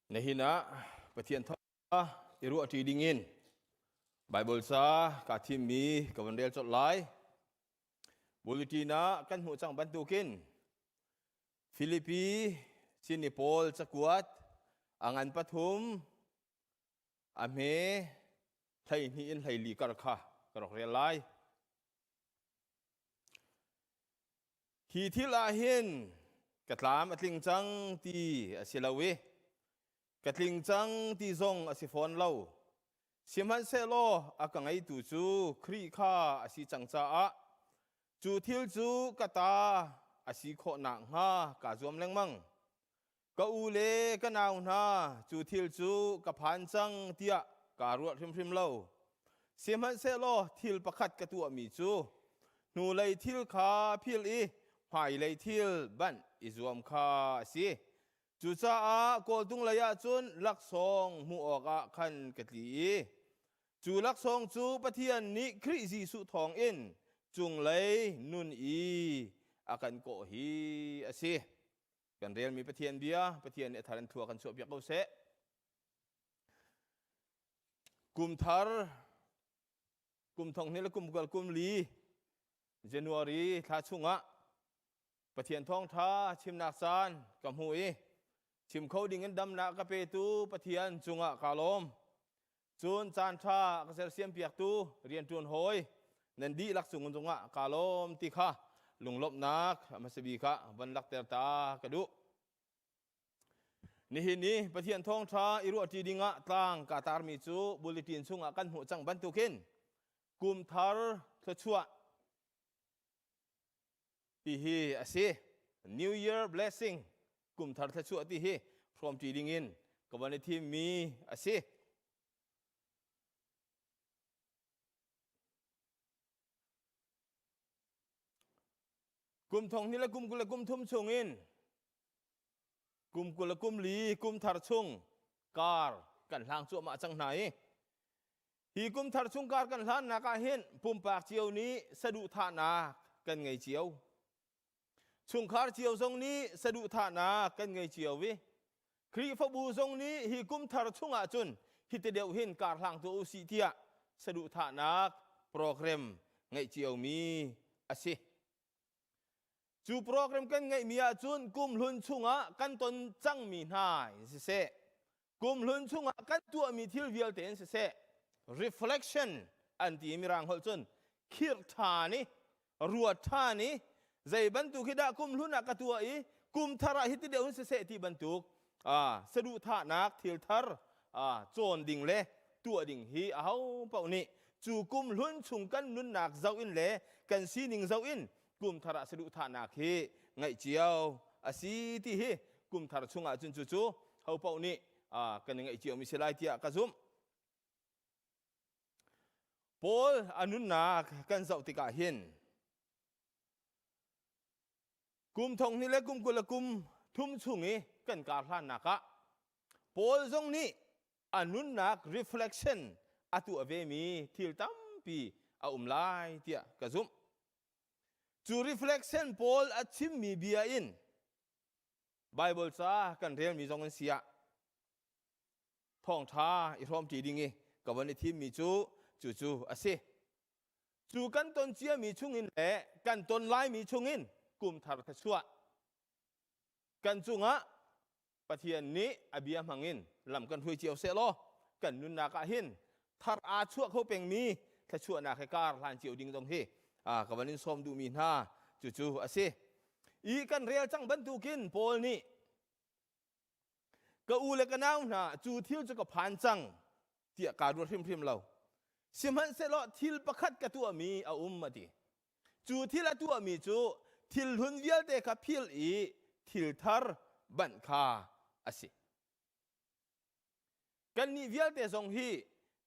Nihin ah Pathian thawngṭha i ruahṭi dingin Baibal ca kaa thimmi ka van rel colh lai. Bulletin ah kan hmuh cang bantukin Filipi sin i Paul cakuat a ngan pathum a hme 12 in 14 kar kha ka rak rel lai. Hi thil ah hin ka tlam a tling cang ti a si lo i ka tling cang ti zong a si fawn lo. Sihmanhsehlaw a ka ngeitu cu Khrih kha a si cang caah cu thil cu ka ta a si khawh nakhnga kaa zuam lengmang. Ka u le ka nau hna, cu thil cu ka phan cang tiah kaa ruat hrimhrim lo. Sihmanhsehlaw thil pakhat ka tuahmi cu hnulei thil kha philh i hmailei thil banh i zuam kha a si. Cucaah kawltung lei ah cun laksawng hmuh awkah khan ka tli i cu laksawng cu Pathian nih Khrih Jesuh thawngin cunglei nun i a kan kawh hi a si. Kan relmi Pathian bia, Pathian nih a thar in thua kan chuahpiak ko seh. Kum thar, kum thong hnih le kum kal kum li, January thla chungah Pathian thawngtha chimnak caan ka hmu i chim kho ding in damnak ka petu Pathian cungah kaa lawm. Cun caan ṭha ka sersiampiaktu rianṭuan hawi nan dihlak cung cungah kaa lawm ti kha lunglawmhnak hmasa bik ah van lakter ta ka duh. Nihin ni Pathian thawngṭha i ruahṭi dingah tlang kaa tarmi cu bulletin chungah kan hmuh cang bantukin kum thar thluachuah ti hi a si. New Year blessing kum thar thluachuah ti hi hrawmṭi dingin ka van i thimmi a si. Kum thong hnih le kum 20 le kum thum chungin kum 20 le kum li kum thar chung kar kan hlang cuahmah cang hna i Hi kum thar chung kar kan hlannak ah hin pumpak cio nih saduhthahnak kan ngei cio. Chungkhar cio zong nih saduhthahnak kan ngei cio i Khrihfabu zong nih hi kum thar chungah cun hi ti deuh hin kar hlang tuah u sih tiah saduhthahnak program ngeih ciomi a si. Cu program kan ngeihmi ahcun kumhlun chungah kan ton cangmi hna in siseh, kumhlun chungah kan tuahmi thil vialte in siseh, reflection an ti i mirang holh cun khirh ṭhan i ruat ṭhan i zei bantuk hi dah kumhlun ah ka tuah i kum thar ah hiti deuh in siseh ti bantuk saduhthahnak thil thar cawn ding le tuah ding hi aho paoh nih cu kum hlun chung kan nunnak zoh in le kan sining zoh in kum thar ah saduhthahnak hi ngaih cio a si ti hi kum thar chungah cun cu cu ho paoh nih kan i ngaih ciomi si lai tiah ka zumh. Paul a nunnak kan zoh tikah hin Kum thong hnih le kum 20 le kum thum chung i kan kar hlannak ah Paul zong nih a nunnak reflection a tuah vemi thil tampi a um lai tiah ka zumh. Cu reflection Paul a chimmi bia in Bible ca kan relmi zong in si ah thawngṭha i hrawmṭi ding i ka von i thimmi cu cucu a si. Cu kan ton ciami chungin le kan ton laimi chungin kum thar thluachuah kan cungah Pathian nih a bia hmangin lam kan hruai cio seh law kan nunnak ah hin thar aa chuah kho pengmi thluachuahnak he kar hlan cio ding zong hi ka van in sawm duhmi hna cucu a si. I kan rel cang bantukin Paul nih Ka u le ka nau hna, cu thil cu ka phan cang tiah kaa ruat hrimhrim lo. Sihmanhsehlaw thil pakhat ka tuahmi a um a ti. Cu thil a tuahmi cu thil hlun vialte kha philh i thil thar banh kha a si. Kannih vialte zong hi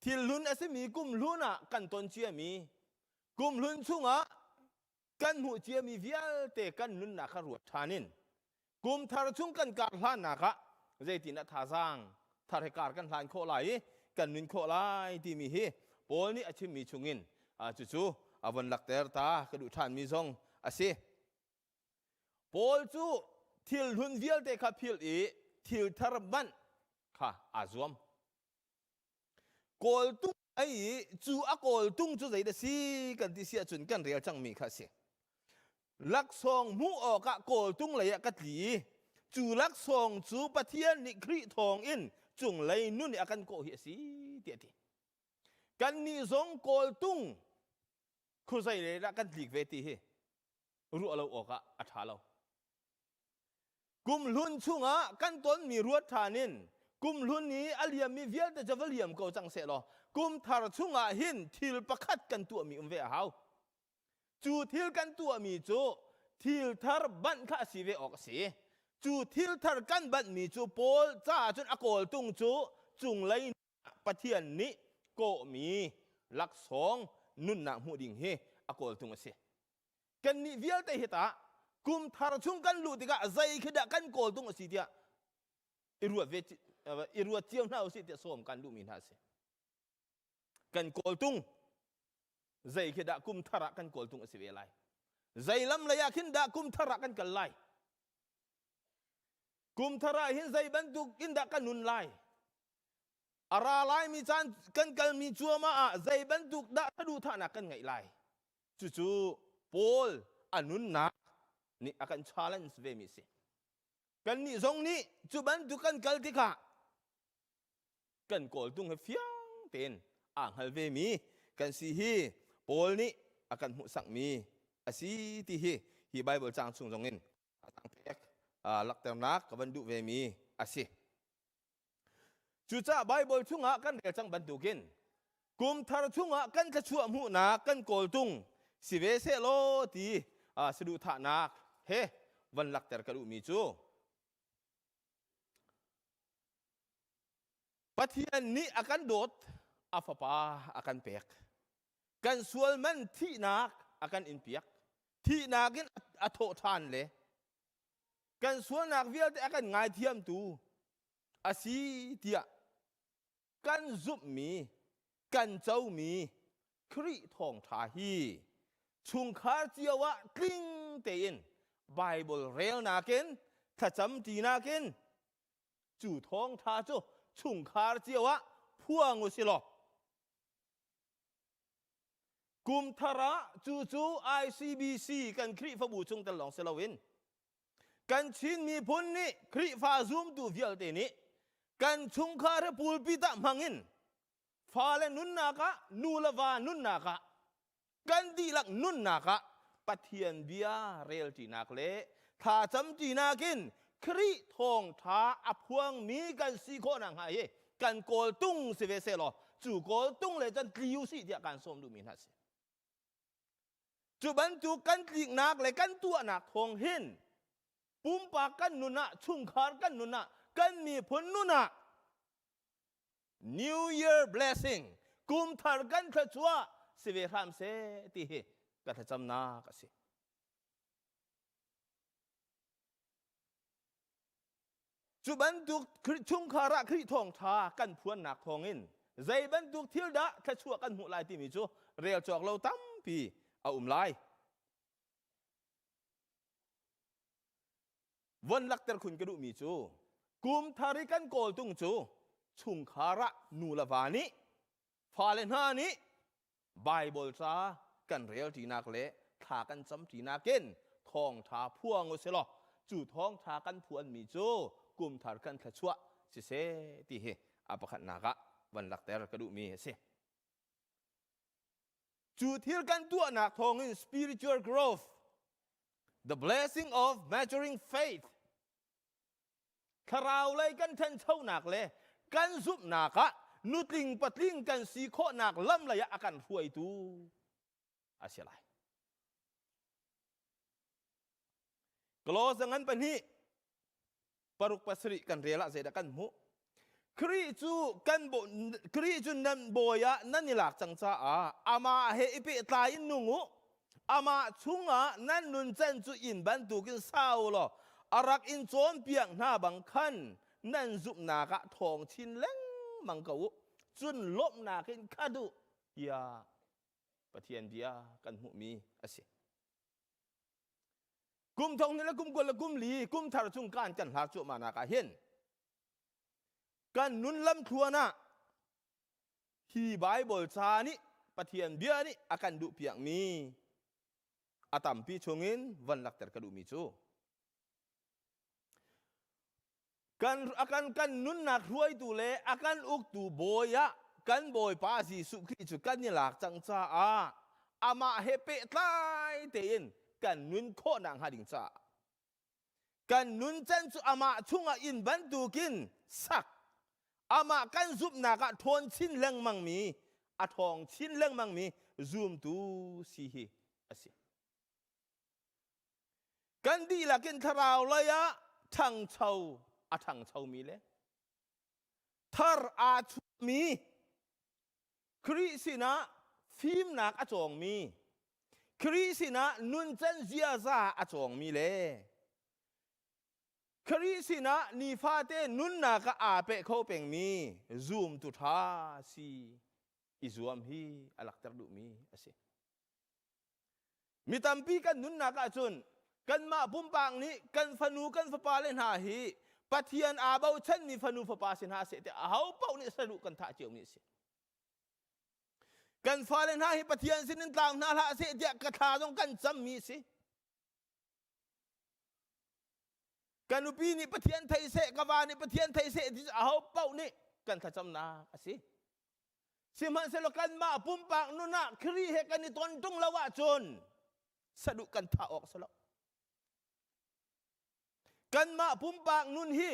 thil hlun a simi kum hlun ah kan ton ciami, kum hlun chungah kan hmuh ciami vialte kan nunnak kha ruat ṭhan in kum thar chung kan kar hlannak ah zeitin ah thazaang thar he kar kan hlan khawh lai i kan nun khawh lai timi hi Paul nih a chimmi chungin cucu a von lakter ta ka duh ṭhanmi zong a si. Paul cu thil hlun vialte kha philh i thil thar manh. Kha aa zuam. Kawltung ai i cu a kawltung cu zei dah si kan ti si ahcun kan rel cangmi kha a si. Laksawng hmuh awkah kawltung lei ah ka tli i cu laksawng cu Pathian nih Khrih thawng in cunglei nun i a kan kawh hi a si tiah a ti. Kannih zong kawltung khuazei lei dah kan tlik ve ti hi ruah lo awkah a ṭha lo. Kumhlun chungah kan tonmi ruat ṭhan in kumhlun i a liammi vialte cu va liam ko cang sehlaw kumthar chungah hin thil pakhat kan tuahmi um ve a hau. Cu thil kan tuahmi cu thil thar banh kha a si ve awk a si. Cu thil thar kan banhmi cu Paul caah cun a kawltung cu cunglei Pathian nih kawhmi laksawng nunnak hmuh ding hi a kawltung a si. Kannih vialte hi tah kum thar chung kan luh tikah zei khi dah kan kawltung a si tiah i ruat ve i ruat cio hna usih tiah sawm kan duhmi hna a si. Kan kawltung zei khi dah kum thar ah kan kawltung a si ve lai. Zei lam lei ah khin dah kum thar ah kan kal lai. Kum thar ah hin zei bantuk in dah kan nun lai. A ra laimi caan kan kalmi cuahmah ah zei bantuk dah saduhthahnak kan ngeih lai. Cucu Paul a nunnak nih a kan challenge ve mi si. Kannih zong nih cu bantuk kan kal tikah kan kawltung he fiang tein aa hngal ve mi kan si hi Paul nih a kan hmuhsakmi a si ti hi hi Bible caang chung zong in a tang pek lakternak ka van duh ve mi a si. Cucaah Baibal chungah kan rel cang bantukin kum thar chungah kan thluachuah hmuhnak kan kawltung si ve sehlaw ti saduhthahnak he van lakter ka duhmi cu Pathian nih a kan dawt, a fapa a kan pek. Kan sual man thihnak a kan inpiak. Thihnak in a thawh ṭhan le kan sualnak vialte a kan ngaithiamtu a si tiah kan zumhmi kan comi Khrih thawngṭha hi chungkhar cio ah tling tein Bible relnak in thlacam ṭinak in cu thawngṭha cu chungkhar cio ah phuang u si law Kum thar ah cucu ICBC kan Khrihfabu chung tel lawng si loin kan Chin miphun nih Khrihfa zumtu vialte nih kan chungkhar he pulpit ah hmang in fale nunnak ah nu le va nunnak ah kan dihlak nunnak ah Pathian bia relṭinak le thlacamṭinak in Khrih thawngṭha a phuangmi kan si khawh nakhnga hi kan kawltung si ve sehlaw cu kawltung le cun tli u sih tiah kan sawm duhmi hna si. Cu bantuk kan tliknak le kan tuahnak thawng hin pumpak kan nun ah, chungkhar kan nun ah, kan miphun nun ah New Year blessing kum thar kan thluachuah si ve hram seh ti hi ka thlacamnak a si. Cu bantuk chungkhar ah Khrih thawngṭha kan phuannak thawngin zei bantuk thil dah thluachuah kan hmuh lai timi cu rel cawk lo tampi a um lai. Von lakter khun ka duhmi cu kum thar i kan kawltung cu chungkhar ah nu le va nih fale hna nih Baibal ca kan rel ṭinak le thla kan cam ṭinak in thawngṭha phuang u silaw cu thawngṭha kan phuanmi cu kumthar kan thluachuah siseh ti hi a pakhatnak ah van lakter ka duhmi a si. Cu thil kan tuahnak thawngin spiritual growth, the blessing of maturing faith, thlarau lei kan ṭhanchonak le kan zumhnak ah nutling patling kan si khawhnak lam lei ah a kan hruaitu a si lai. Kolosa ngan pahnih paruk pasarih kan rel ah zeidah kan hmuh? Khrih cu kan Khrih cu nan bawi ah nan i lak cang caah amah he i pehtlai in nung u. Amah chungah nan nuncan cu inn bantukin sau law a rak in cawnpiak hna bang khan nan zumhnak ah thawng chin lengmang ko u. Cun lawmhnak in khat u tiah Pathian bia kan hmuhmi a si. Kum thong ni le kum kul le kum li kum thar chung kan kan hlar cuahmah nak ah hin. Kan nun lamthluan ah hi Baibal ca nih Pathian bia nih a kan duhpiakmi a tampi chungin van lakter ka duhmi cu kan a kan kan nunnak hruaitu le a kan uktu bawi ah kan Bawipa Jesuh Khrih cu kan i lak cang caah amah he pehtlai tein kan nun khawhnak hnga ding caah kan nuncan cu amah chungah inn bantukin sak amah kan zumhnak ah ṭhawn chin lengmangmi a ṭhawng chin lengmangmi zumtu si hi a si. Kan dihlak in thlarau lei ah ṭhangcho a ṭhangchomi le thar aa chuahmi Khrih sinah fimnak a cawngmi Khrih sinah nuncan ziaza a cawngmi le Khrih sinah nifate nunnak ah aa peh kho pengmi zumtu ṭha si i zuam hi a lakter duhmi a si. Mi tampi kan nunnak ahcun kanmah pumpak nih kan fanu kan fapa le hna hi Pathian aa bochanmi fanu fapa si hna seh tiah aho paoh nih saduh kan thah ciomi a si. Kan fale hna hi Pathian sinin tlau hna hlah seh tiah ka thla zong kan cammi a si. Ka nupi nih Pathian thei seh, ka va nih Pathian thei seh ti aho paoh nih kan thlacamnak a si. Sihmanhsehlaw kanmah pumpak nun ah Khrih he kan i ton ṭung lo ahcun saduh kan thah awk si lo. Kanmah pumpak nun hi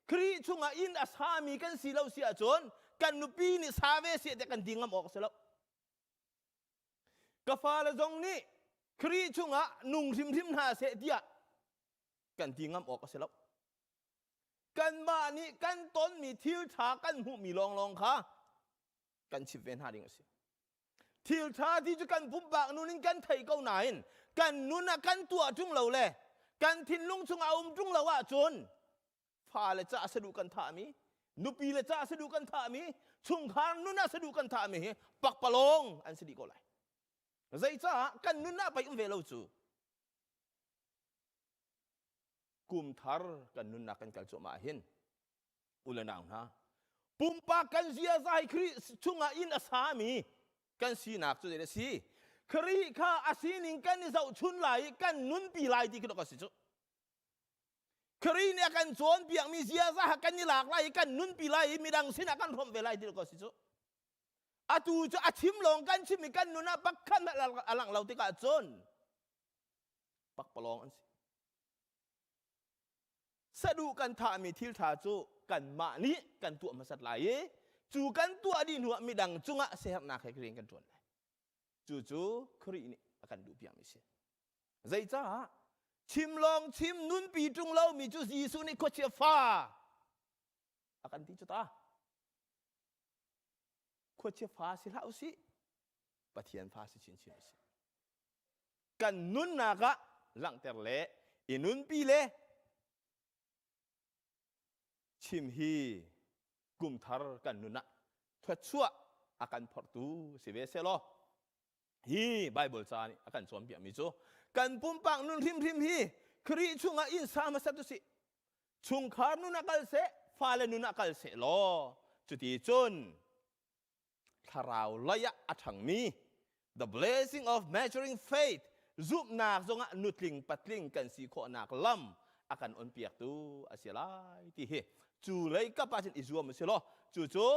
Khrih chungah inn a sami kan si lo si ahcun kan nupi nih sa ve seh tiah kan ti ngam awk si lo. Ka fale zong nih Khrih chungah nung hrimhrim hna seh tiah kan ti ngam awk a si lo. Kanmah nih kan tonmi thil ṭha kan hmuhmi lawnglawng kha kan chimh ve hna ding a si. Thil ṭha ti cu kan pumpak nun in kan thei ko nain kan nun ah kan tuah ṭung lo le kan thinlung chungah a um ṭung lo ahcun fale ca saduh kan thahmi nupi le ca saduh kan thahmi chungkhar nun ah saduh kan thahmi hi pakpalawng an si dih ko lai. Zeicah kan nun ah pei um ve lo cu. Kum thar kan nunnak kan kal cuahmah hin u le nau hna pumpak kan ziaza hi Khrih chungah inn a sami kan sinak cu zei a si Khrih kha a sining kan i zohchun lai i kan nunpi lai ti khi a si cu Khrih nih a kan cawnpiakmi ziaza kha kan i lak lai i kan nunpi lai i midang sinah kan hrawmh ve lai ti a si cu atu cu a chim lawng kan chim i kan nun ah pakhat a langh lo tikah cun pakpalawng an si. Saduh kan thahmi thil ṭha cu kanmah nih kan tuah hmasat lai i cu kan tuah dih hnuah midang cungah siaherhnak he rian kan ṭuan lai. Cucu Khrih nih a kan duhpiakmi a si. Zeicah chim lawng chim nunpi ṭung lomi cu Jesuh nih khuachia fa a kan ti cu ta. Khuachia fa si hlah usih, Pathian fa si chinchin usih. Kan nunnak ah langhter le i nunpi le chim hi kumthar kan nun ah thluachuah a kan phorhtu si ve selaw hi Bible ca nih a kan cawnpiakmi cu kan pumpak nun hrimhrim hi Khrih chungah inn sa hmasat usih chungkhar nun ah kal seh fale nun ah kal seh law cuti cun thlarau lei ah a ṭhangmi the blessing of measuring faith zumhnak zongah nutling patling kan si khawhnak lam a kan onpiaktu a si lai ti hi cu lei kap ah cun i zuam a si law cu cu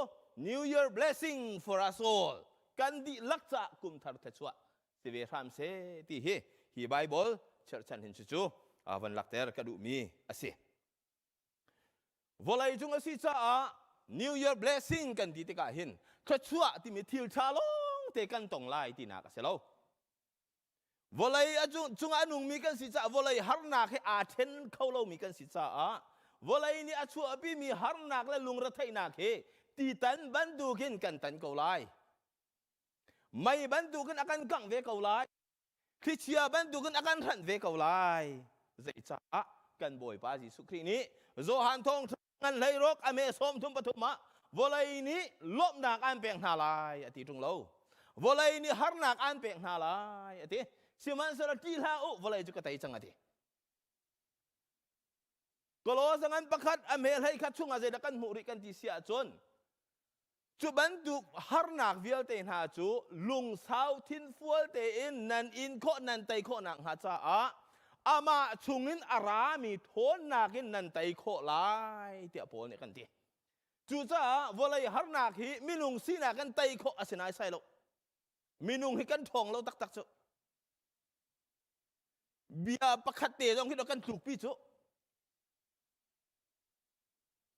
New Year blessing for us all kan dihlak caah kum thar thluachuah si ve hram seh ti hi hi Bible cherhchan hin cucu van lakter ka duhmi a si. Vawlei cung a si caah New Year blessing kan ti tikah hin thluachuah timi thil ṭha lawng te kan tong lai tinak a si lo. Vawlei a cungah a nungmi kan si caah vawlei harnak he aa ṭhen kho lomi kan si caah vawlei nih a chuahpimi harnak le lungretheihnak hi titan bantukin kan tan ko lai. Mei bantukin a kan kangh ve ko lai. Thlichia bantukin a kan hranh ve ko lai. Zeicah kan Bawipa Jesuh Khrih nih Johan thawngṭha ngan hleiruk a me 33 ah vawlei nih lawmhnak aan pek hna lai a ti ṭung lo. Vawlei nih harnak aan pek hna lai a ti. Sihmanhsehlaw ṭih hlah u, vawlei cu ka tei cang a ti. Kolosa ngan pakhat a hme hlei khat chungah zeidah kan hmuh rih kan ti si ahcun cu bantuk harnak vialte hna cu lungsau thinfual tein nan in khawh nan tei khawh nakhnga caah amah chungin a rami ṭhawnnak in nan tei khawh lai tiah Paul nih kan ti. Cucaah vawlei harnak hi minung sinak kan tei khawh a si naisai lo. Minung hi kan ṭhawng lo taktak cu. Bia pakhat te zong hi kan tlukpi cu.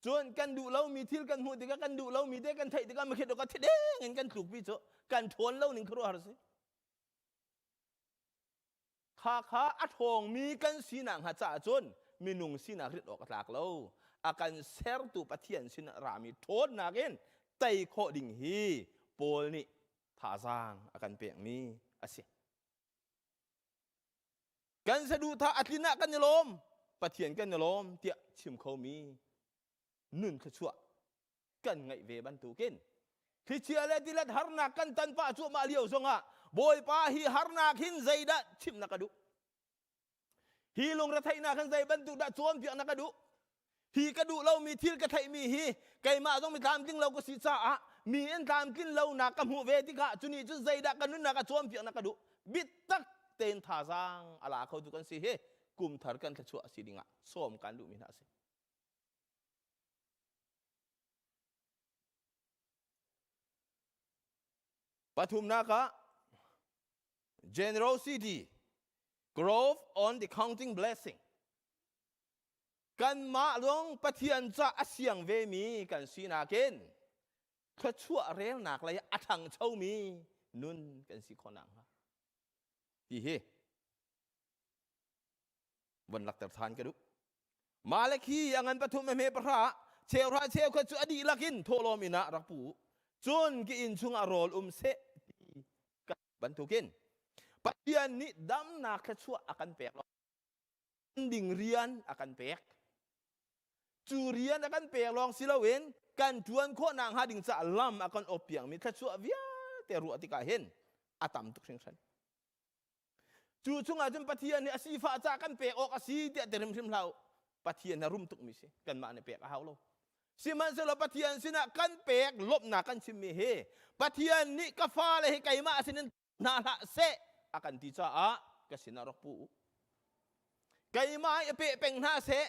Cun kan duh lomi thil kan hmuh tikah kan duh lomi te kan theih tikah makhit ka thideng in kan tlukpi cu kan ṭhawn lo ning khuaruahhar a si. Kha kha a ṭhawngmi kan sinak hnga caah cun minung sinak rit awk a tlak lo. A kan sertu Pathian sin ah rami ṭhawnnak in tei khawh ding hi Paul nih thazaang a kan pekmi a si. Kan saduhthah a tlin ah kan i lawm, Pathian kan i lawm tiah chim khomi nun thluachuah kan ngeih ve bantukin thlichia le tilet harnak kan tan pah cuahmah lio zongah Bawipa hi harnak hin zeidah chimh na ka duh? Hi lungretheihnak hin zei bantuk dah cawnpiak na ka duh? Hi ka duh lomi thil ka theihmi hi keimah zong mi tlamtling lo ka si caah mi in tlamtlin lonak ka hmuh ve tikah cuni cu zeidah ka nunnak a cawnpiak na ka duh? Bitak tein thazaang a la khotu kan si hi kum thar kan thluachuah a si dingah sawm kan duhmi hna a si. Pathumnak ah generosity growth on the counting blessing. Kanmah lawng Pathian ca a siang vemi kan sinak in thluachuah relnak lei a ṭhangchomi nun kan si khawh nakhnga ti hi von lakter than ka duh. Malakhi a ngan pathum a hme pahra cheuhra cheukhat cu a dihlak in thawhlawm inn ah rak pu cun ki inn chungah rawl um seh ti bantukin Pathian nih damnak thluachuah a kan pek lo ding rian a kan pek cu rian a kan pek lawng si loin kan ṭuan khawh nakhnga ding caah lam a kan op piakmi thluachuah vialte ruah tikah hin a tam tuk hringhran Cu chungah cun Pathian nih a sifah ca kan pek awk a si tiah ti hrimhrim hlah u. Pathian a rum tukmi si. Kanmah nih pek a hau lo. Sihmanhsehlaw Pathian sinah kan pek lawmhnak kan chimmi hi Pathian nih ka fale hi keimah sinin hna hlah seh a kan ti caah ka sinah rak pu u. Keimah i pe peng hna seh,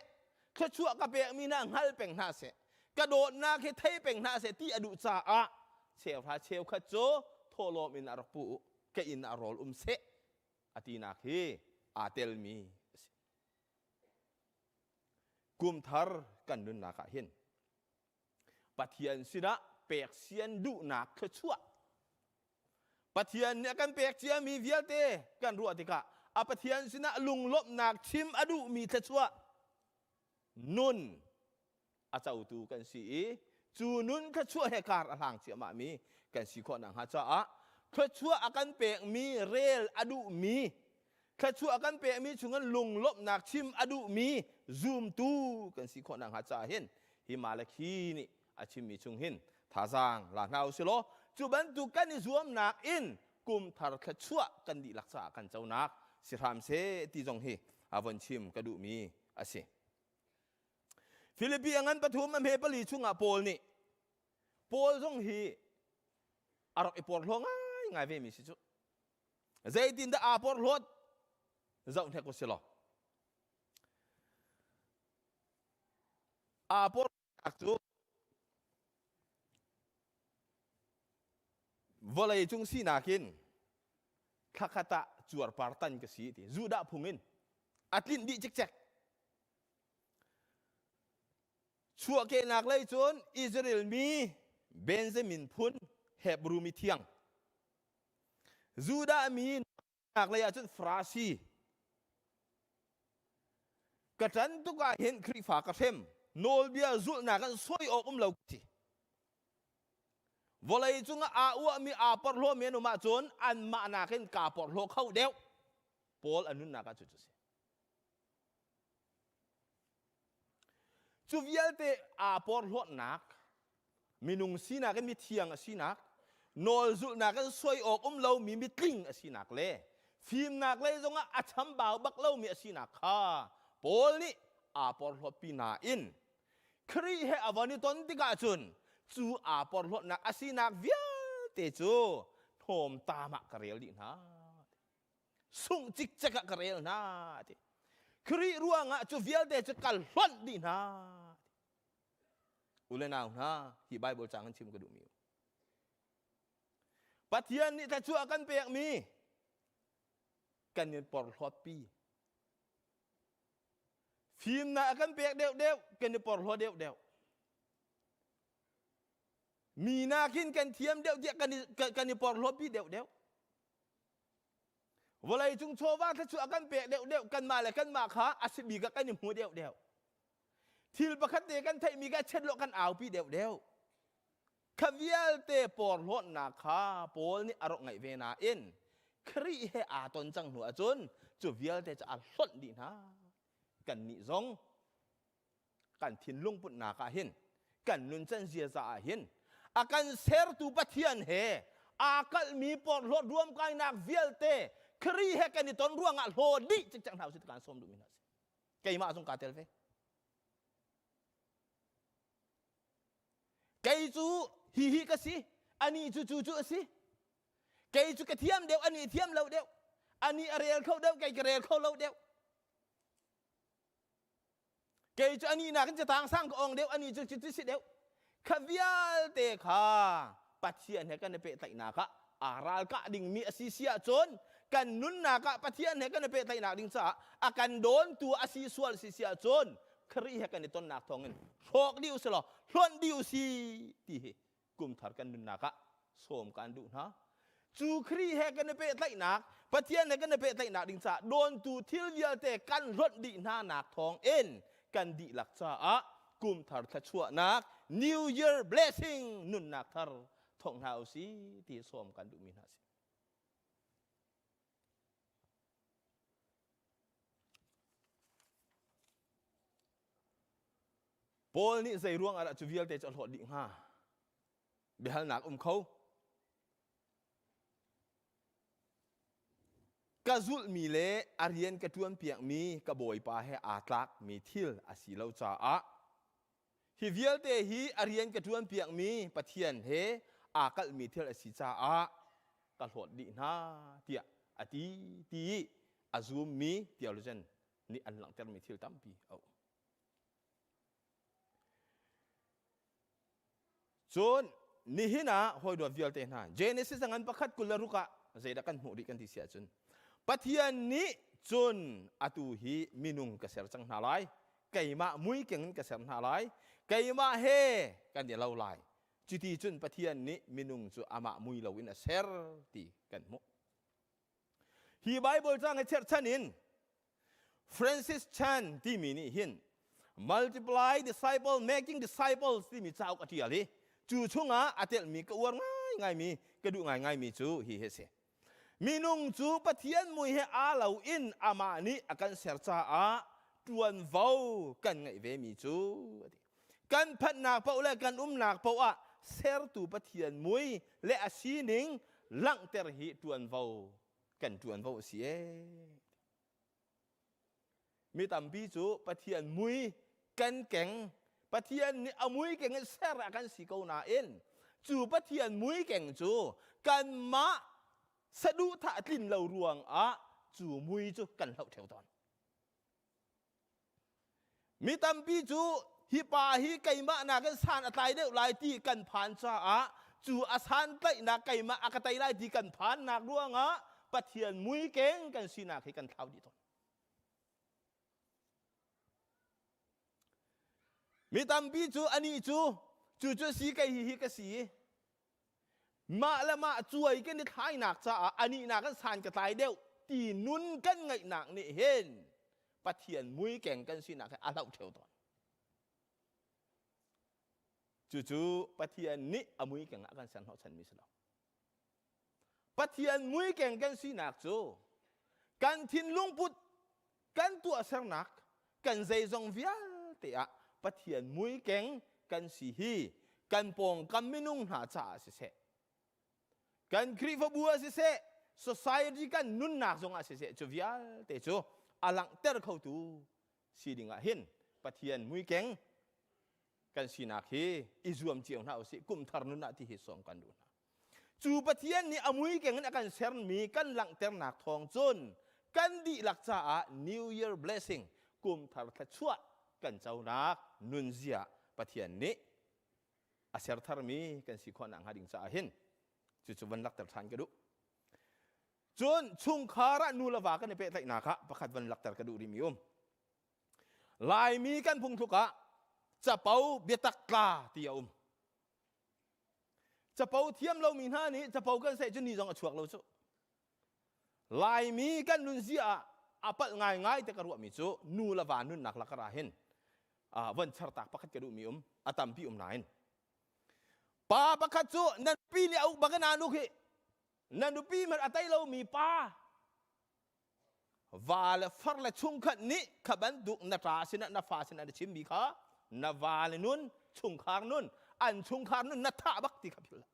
thluachuah ka pekmi hna hngal peng hna seh, ka dawtnak hi thei peng hna seh ti a duh caah cheuhra cheukhat cu thawhlawm in a rak pu u. Ka inn ah rawl um seh a tinak hi aa telmi a si. Kum thar kan nunnak ah hin Pathian sinah pek sian duhnak thluachuah Pathian nih a kan pek ciami vialte kan ruah tikah a Pathian sinah lunglawmhnak chim a duhmi thluachuah nun a cotu kan si i cu nun thluachuah he kar a hlang ciahmahmi kan si khawh nakhnga caah thluachuah a kan pekmi rel a duhmi thluachuah a kan pekmi chungin lunglawmhnak chim a duhmi zumtu kan si khawh nakhnga caah hin hi Malakhi nih a chimmi chung hin thazaang la hna u silaw cu bantuk kan i zuamnak in kum thar thluachuah kan dihlak caah kan conak si hram seh ti zong hi a von chim ka duhmi a si. Filipi a ngan pathum a hme pali chungah Paul nih Paul zong hi a rak i porhlaw ngaingai ve mi si cu. Zeitindah aa porhlawt zoh hnek u si law. Aa porhlawtnak cu vawlei cung sinak in thlakhat ah cuarpar tan ka si ti Judah phung in a tlinh dih cikcek. Chuahkehnak lei cun Israel mi Benjamin phun Hebru mi thiang. Judah mi nak lei ah cun Farasi. Ka ṭan tuk ah hin Khrihfa ka hrem. Nawlbia zulhnak in soi awk um lo ti. Vawlei cungah aa uahmi aa porhlawmi an um ahcun anmah nakin kaa porhlaw kho deuh. Paul a nunnak ah cucu a si. Cu vialte aa porhlawtnak, minung sinak in mithiang a sinak, nawl zulhnak in soi awk um lomi mitling a sinak le fimnak lei zongah a chambau bak lomi a sinak kha Paul nih Aa porhlawtpi nain Khrih he a von i ton tikah cun cu aa porhlawtnak a sinak vialte cu hnawmtam ah ka rel dih hna. Sungh cikcek ah ka rel hna ti. Khrih ruangah cu vialte cu ka hlonh dih hna. U le nau hna, hi Bible caang in chim ka duhmi. Pathian nih thluachuah a kan pekmi kan in porhlawtpi. Fimnak a kan pek deuhdeuh, kan i porhlaw deuhdeuh. Mi nakin kan thiam deuh tiah kan i porhlawtpi deuhdeuh. Vawlei cung chawva thluachuah a kan pek deuhdeuh, kanmah le kanmah kha a si bik ah kan i hmu deuhdeuh. Thil pakhat te kan theihmi kha chet lo kan aupi deuhdeuh. Kha vialte porhlawtnak kha Paul nih a rak ngaih ve nain Khrih he aa ton cang hnu ahcun cu vialte cu a hlonh dih hna. Kannih zong kan thinlung putnak ah hin kan nuncan ziaza ah hin a kan sertu Pathian he aa kalhmi porhlawt ruamkainak vialte Khrih he kan i ton ruangah hlaw dih cikcek hna usih ti kaan sawm duhmi hna a si. Keimah zong kaa tel ve. Kei cu hihi ka si, anih cu cu cu a si. Kei cu ka thiam deuh, anih thiam lo deuh. Anih a rel kho deuh, kei ka rel kho lo deuh. Kei cu anih nakin catang sang ka ong deuh, anih cu cu si deuh. Kha vialte kha Pathian he kan i pehtlaihnak ah aa ralkah dingmi a si si ahcun kan nunnak ah Pathian he kan i pehtlaihnak ding caah a kan dawntu a si sual si si ahcun Khrih he kan i tonnak thawngin hrawk dih usih law hlonh dih usih ti hi kumthar kan nunnak ah sawm kan duh hna. Cu Khrih he kan i pehtlaihnak, Pathian he kan i pehtlaihnak ding caah dawntu thil vialte kan hlonh dih hna nak thawngin kan dihlak caah kumthar thluachuahnak New Year blessing nunnak thar thawk hna usih ti sawm kan duhmi hna si. Paul nih zei ruang ah dah cu vialte cu a hlawt dih hnga? Biahalnak um kho. Ka zulhmi le a rian ka ṭuanpiakmi ka bawipa he aa tlakmi thil a si lo caah Hi vialte hi a rian ka ṭuanpiakmi Pathian he aa kalhmi thil a si caah ka hlawt dih hna tiah a ti ti i a zummi theologian nih an langhtermi thil tampi a um. Cun nihin ah hawidawt vialte hna Genesis a ngan pakhat 26 ah zeidah kan hmuh rih kan ti si ahcun Pathian nih cun atu hi minung ka ser cang hna lai keimah mui keng in ka ser hna lai keimah he kan i lo lai cuti cun Pathian nih minung cu amah mui loin a ser ti kan hmuh hi Bible cang hi cherhchan in Francis Chan timi nih hin Multiply Disciple Making Disciples timi cauk a ṭial i cu chungah a telhmi ka uar ngaingaimi ka duh ngaingaimi cu hi hi a si. Minung cu Pathian mui he aa lo in amah nih a kan ser caah ṭuanvo kan ngeih vemi cu a ti. Kan phanhnak paoh le kan umnak paoh ah sertu Pathian mui le a sining langhter hi ṭuanvo kan ṭuanvo a si ee. Mi tampi cu Pathian mui kan keng Pathian nih a mui keng in ser ah kan si ko nain cu Pathian mui keng cu kanmah saduhthah tlin lo ruangah cu mui cu kan hloh ṭheo tawn. Mi tampi cu hi pa hi keimah nakin san a tlai deuh lai ti kan phan caah cu a santlaihnak keimah a ka tei lai ti kan phannak ruangah Pathian muikeng kan sinak hi kan thlau dih tawn. Mi tampi cu anih cu cu cu si kei hi hi ka si mah le mah cuai kan i thlainak caah anih nakin san ka tlai deuh ti nun kan ngeihnak nih hin Pathian muikeng kan sinak hi a hloh ṭheo tawn. Cucu Pathian nih a muikeng ah kan ser hnawhchanmi si lo. Pathian muikeng kan sinak cu kan thinlung put, kan tuahsernak, kan zeizong vialte ah Pathian muikeng kan si hi kan pawngkam minung hna caah siseh, kan Khrihfabu ah siseh, society kan nunnak zongah siseh, cu vialte cu a langhter khotu si ding ah hin. Pathian muikeng kan sinak hi i zuam cio hna usih kum thar nun ah ti hi sawm kan duh hna. Cu Pathian nih a muikeng in a kan sermi kan langhternak thawng cun kan dihlak caah New Year blessing kum thar thluachuah kan conak nunzia Pathian nih a ser tharmi kan si khawh nakhnga ding caah hin cucu van lakter ṭhan ka duh. Cun chungkhar ah nu le va kan i pehtlaihnak ah pakhat van lakter ka duh rihmi um. Laimi kan phungthluk ah capo biatak tla ti a um. Capo thiam lomi hna nih capo kan seh cu ni zong a chuak lo cu. Laimi kan nunzia ah a palh ngaingai te ka ruahmi cu nu le va nunnak lakar ah hin von chartak pakhat ka duhmi um a tampi um nain pa pakhat cu na nupi nih a uk bak in aa nuk hi na nupi hmanh a tei lomi pa va le far le chungkhat nih kha bantuk na ṭa sinah na fa sinah na chimmi kha na va le nun chungkhar nun an chungkhar nun na thah bak ti kha philh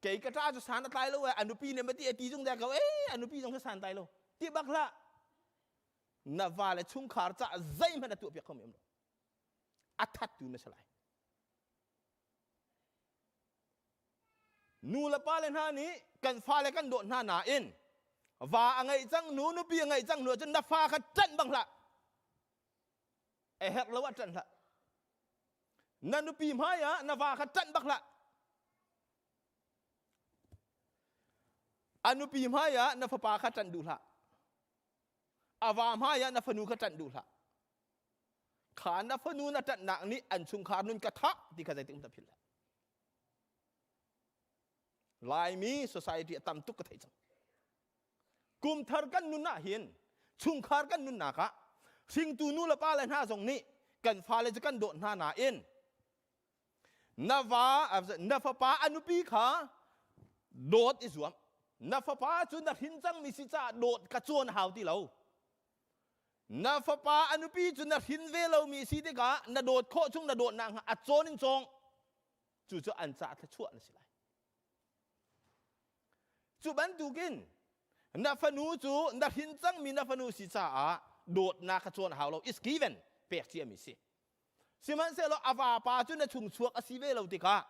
kei ka ṭa cu san a tlai lo a nupi nih mati a ti zung dek ko eh a nupi zong cu san tlai lo ti bak hlah na va le chungkhar ca zeihmanh a tuah piak khomi um lo a thattu na si lai Nu le pa le hna nih kan fale kan dawt hna nain va a ngeih cang nu nupi a ngeih cang hnu ahcun na fa kha ṭanh bang hlah. A herh lo ah ṭanh hlah. Na nupi hmai ah na va kha ṭanh bak hlah. A nupi hmai ah na fapa kha ṭanh duh hlah. A va hmai ah na fanu kha ṭanh duh hlah. Kha na fanu na ṭanhnak nih an chungkhar nun ka thah ti kha zeitik hmanh philh hlah. Laimi society a tam tuk ka theih cang. Kumthar kan nun ah hin chungkhar kan nunnak ah hringtu nu le pa le hna zong nih kan fale cu kan dawt hna nain na va na fapa a nupi kha dawt i zuam na fapa cu na hrin cangmi si caah dawt ka cawn hau ti lo na fapa a nupi cu na hrin ve lomi si tikah na dawt khawh chung na dawtnak hnga a cawn in cawng cucu an caah thluachuah na si lai cu bantukin na fanu cu na hrin cangmi na fanu si caah dawtnak kha cawn hau lo is given pek ciami si sihmanhsehlaw a vapa cu na chung chuak a si ve lo tikah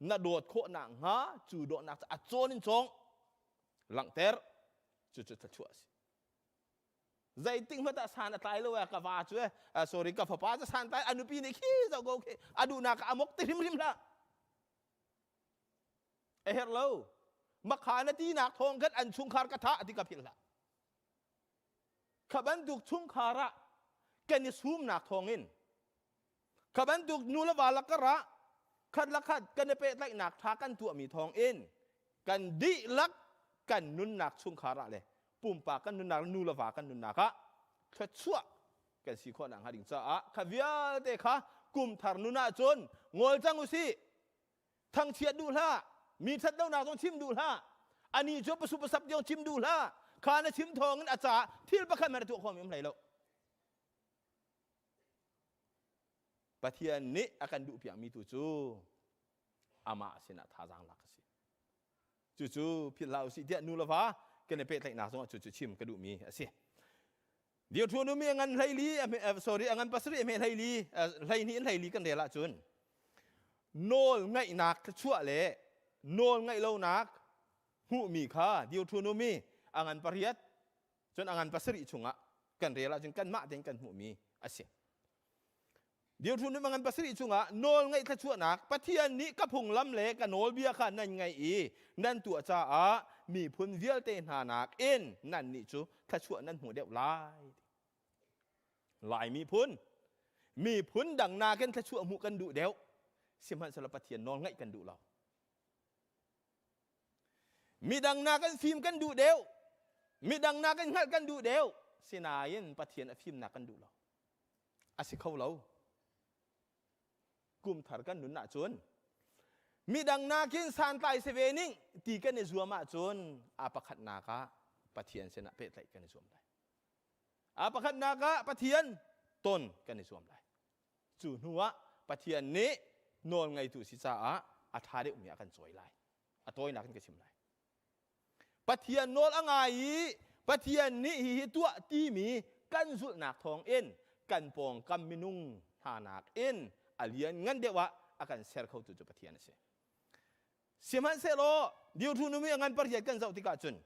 na dawt khawh nakhnga cu dawtnak cu a cawn in cawng langhter cucu thluachuah a si Zeitik hmanh ah san a tlai lo ka va cu sorry ka fapa cu san tlai a nupi nih khi zoh ko khi a duhnak a mok ti hrimhrim hlah. A herh lo. Makha na tinak thawng khan an chungkhar ka thah ti ka philh hlah. Kha bantuk chungkhar ah kan i sumnak thawngin Kha bantuk nu le va lakar ah khat le khat kan i pehtlaihnak ṭha kan tuahmi thawngin kan dihlak kan nunnak chungkhar ah le pumpak kan nunnak le nu le va kan nunnak ah thluachuah kan si khawh nakhnga ding caah kha vialte kha kum thar nun ahcun ngol cang usih thangchiat duh hlah mi ṭhat lonak zong chim duh hlah ani cu pasu pasap tiang chim duh hlah kha na chim thawngin a caah thil pakhat hmanh a tuah khawhmi um hlei lo Pathian nih a kan duhpiakmi tu cu amah sinah thazaang lak a si. Cucu philh hlah usih tiah nu le va kan i pehtlaihnak zongah cucu chim ka duhmi a si. Deuteronomy a ngan hleili sorry a ngan pasarih a hme hleili hleihnih in hleili kan rel ahcun nawl ngaihnak thluachuah le nawl ngaih lonak hmuhmi kha Deuteronomy a ngan pariat cun a ngan pasarih chungah kan rel ahcun kanmah tein kan hmuhmi a si. Deuteronomy ngan pasarih chungah nawl ngaih thluachuahnak Pathian nih ka phunglam le ka nawlbia kha nan ngaih i nan tuah caah miphun vialte hna nakin nannih cu thluachuah nan hmu deuh lai. Lai miphun miphun dang nakin thluachuah hmuh kan duh deuh sihmanhsehlaw Pathian nawl ngaih kan duh lo. Midang nakin fim kan duh deuh. Midang nakin hngalh kan duh deuh. Sinain Pathian a fimnak kan duh lo. A si kho lo. Kum thar kan nun ahcun midang nakin santlai si ve ning ti kan i zuam ahcun a pakhatnak ah Pathian sinah pehtlaih kan i zuam lai. A pakhatnak ah Pathian ton kan i zuam lai. Cu hnu ah Pathian nih nawl ngeitu si caah a ṭha deuhmi a kan cawi lai. A tawinak in ka chim lai. Pathian nawl a ngai i Pathian nih hihi tuah timi kan zulhnak thawng in kan pawngkam minung hna nakin a lian ngan deuh ah a kan ser khotu cu Pathian a si. Sihmanhsehlaw Deuteronomy a ngan pariat kan zoh tikah cun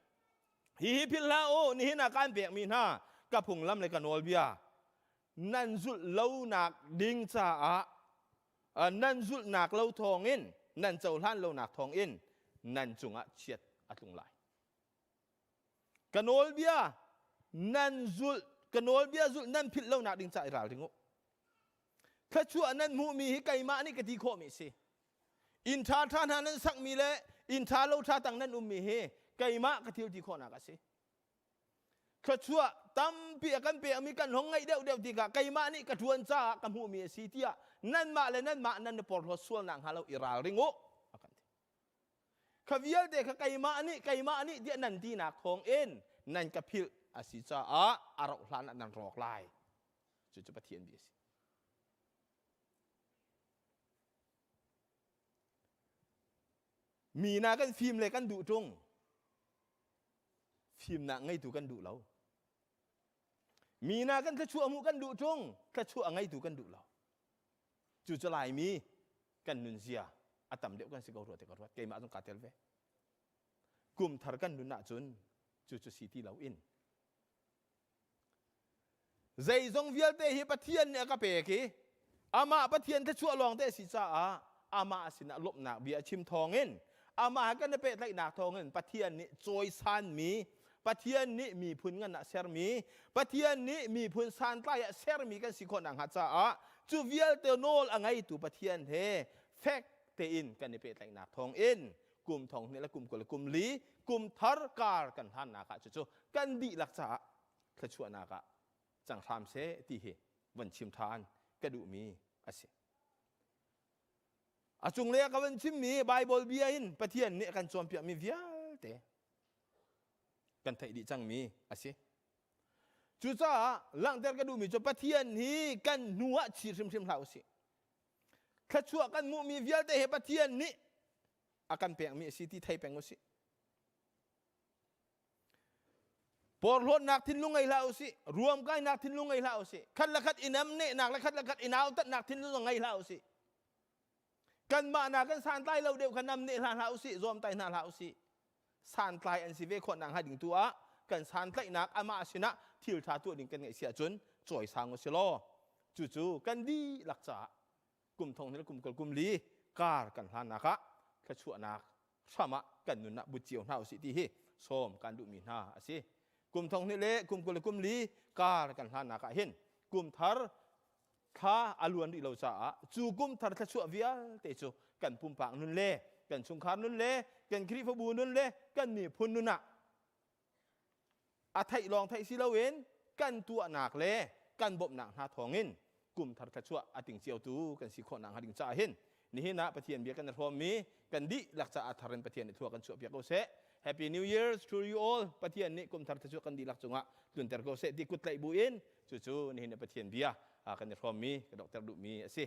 hihi philh hlah u nihin ah kaan pekmi hna ka phunglam le ka nawlbia nan zulh lonak ding caah nan zulhnak lo thawngin nan cohlan lonak thawngin nan cungah chiat a tlung lai. Ka nawlbia nan zulh ka nawlbia zulh nan philh lonak ding caah i ralring u. Thluachuah nan hmuhmi hi keimah nih ka ti khawhmi a si. Inn ṭha ṭha hna nan sakmi le inn ṭha lo ṭha tang nan ummi hi keimah ka thil ti khawhnak a si. Thluachuah tampi a kan pekmi kan hong ngeih deuhdeuh tikah keimah nih ka ṭuan caah ka hmuhmi a si tiah nanmah le nanmah nan i porhlawt sualnak hnga lo i ralring u a kan ti. Kha vialte kha keimah nih keimah nih tiah nan tinak thawng in nan ka philh a si caah a rauh hlan ah nan rawk lai. Cucu Pathian bia a si. Mi na kan fim le kan duh ṭung. Fimnak ngeitu kan duh lo. Mi na kan thluachuah hmuh kan duh ṭung, thluachuah a ngeitu kan duh lo. Cucu Laimi kan nunzia a tam deuh kan si ko rua ti ka ruat. Keimah zong kaa tel ve. Kum thar kan nun ahcun cucu si ti loin Zeizong vialte hi Pathian nih a ka pek i amah Pathian thluachuah lawngte a si caah amah sinah lawmhnak bia a chim thawngin amah he kan i pehtlaihnak thawngin Pathian nih cawisanmi Pathian nih miphun ngan ah sermi Pathian nih miphun santlai ah sermi kan si khawh nakhnga caah cu vialte nawl a ngeitu Pathian he fek tein kan i pehtlaihnak thawngin kum thong hnih le kum 20 le kum li kum thar kar kan hlannak ah cucu kan dihlak caah thluachuahnak ah cang hram seh ti hi von chim ṭhan ka duhmi a si. A cunglei ah ka van chimmi Baibal bia in Pathian nih a kan cawnpiakmi vialte kan theih dih cangmi a si. Cucaah langhter ka duhmi cu Pathian hi kan hnu ah chi hrimhrim hlah usih. Thluachuah kan hmuhmi vialte hi Pathian nih a kan pekmi a si ti thei peng usih. Porhlawtnak thinlung ngei hlah usih, ruamkainak thinlung ngei hlah usih, khat le khat i namnehnak le khat le khat i nautatnak thinlung ngei hlah usih. Kanmah na kan santlai lo deuh kha namneh hlah hlah usih, zawmtai hna hlah usih. Santlai an si ve khawh nak hnga ding tu ah kan santlaihnak amah sinah thil ṭha tuah ding kan ngeih si ahcun cawisang usih law cucu kan dihlak caah kum thong hnih le kum kul kum li kar kan hlannak ah thluachuahnak hram ah kan nun ah but cio hna usih ti hi sawm kan duhmi hna a si. Kum thong hnih le kum 20 le kum li kar kan hlannak ah hin kum thar thla a luan rih lo caah cu kum thar thluachuah vialte cu kan pumpak nun le kan chungkhar nun le kan Khrihfabu nun le kan miphun nun ah a theih lawng theih si loin kan tuahnak le kan bawmhnak hna thawngin kum thar thluachuah a ting ciotu kan si khawh nakhnga ding caah hin nihin ah Pathian bia kan i hrawmmi kan dihlak caah thar in Pathian nih thlua kan chuahpiak ko seh. Happy New Year to you all. Pathian nih kum thar thluachuah kan dihlak cungah tlunter ko seh ti kut tlaih bu in cucu nihin ah Pathian bia kan i hrawmmi ka dokter duhmi a si.